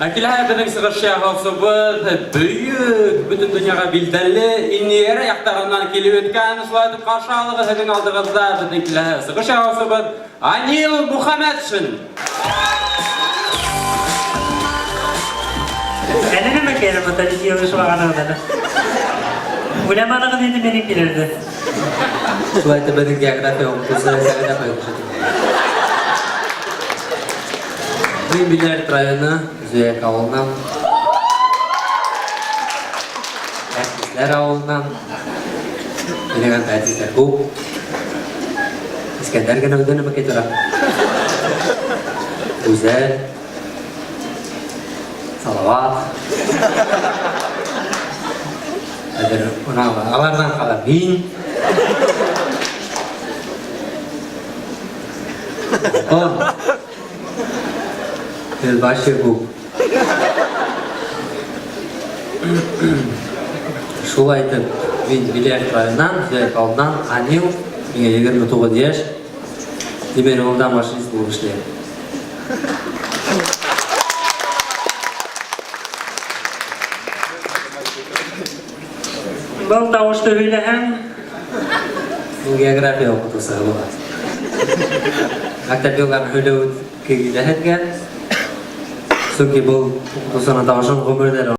Ә киләһе беҙҙең сығыш яһаусыбыҙ бөйөк, бөтөн донъяға билдәле Индия яҡтарынан килеп еткән. Шулай итеп ҡаршы алығыҙ һеҙҙең алдығыҙҙа беҙҙең киләһе сығыш яһаусыбыҙ Анил Мухаметшин. Әле нәмә кәрәк монда дип йылышмағанығыҙ әле. Уйламанығыҙ инде минең килерҙе. Шулай итеп беҙҙең география уҡытыусы Сәғидә апай күрһәтә. Мин Биләр районы Зөяк ауылынан. Әртисләр ауылынан. Минең анда әртисләр күп. Искәндәр генә үҙе нәмәкәй тора. Гүзәл. Салават. Хәҙер бына аларҙан ҡала мин. О! Һеҙ вообще күп. Шулай итеп, мин Биләр районынан, Зөяк авылынан, Анил, миңә 29 йәш. Тимер юлда машинист булып эшләйем. Был тавышты һөйләһәң, Мин география укытучысы була. Мәктәп елларын һөйләү килә һеҙгә. Сөнки был укытучының тавышын гомерҙә.